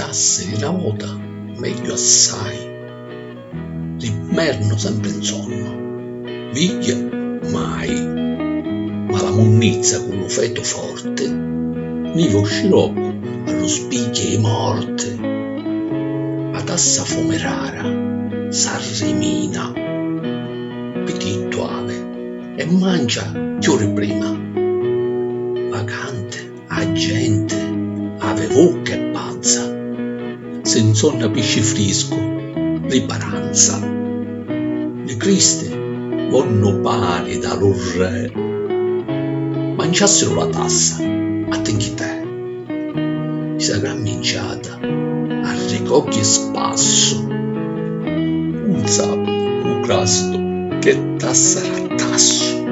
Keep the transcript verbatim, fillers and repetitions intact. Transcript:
Lassi di na vota megghiu assai. Di mmernu sempri 'n sonnu, vigghia mai. Ma la munnizza cu lu fetu forti, niva u sciroppu a lu spigghiu i morti. A tassa fumirara s'arrimina, pitittu havi e mancia chiù ri prima. Vacanti a genti havi vucca e panza, si 'nsonna pisci friscu, li paranza. Li cristi vonnu pani da lu re, manciassiru la tassa, a tinchitè. Issa gran minciata arricogghi spassu, 'un sapi u crastu che tassara tassu.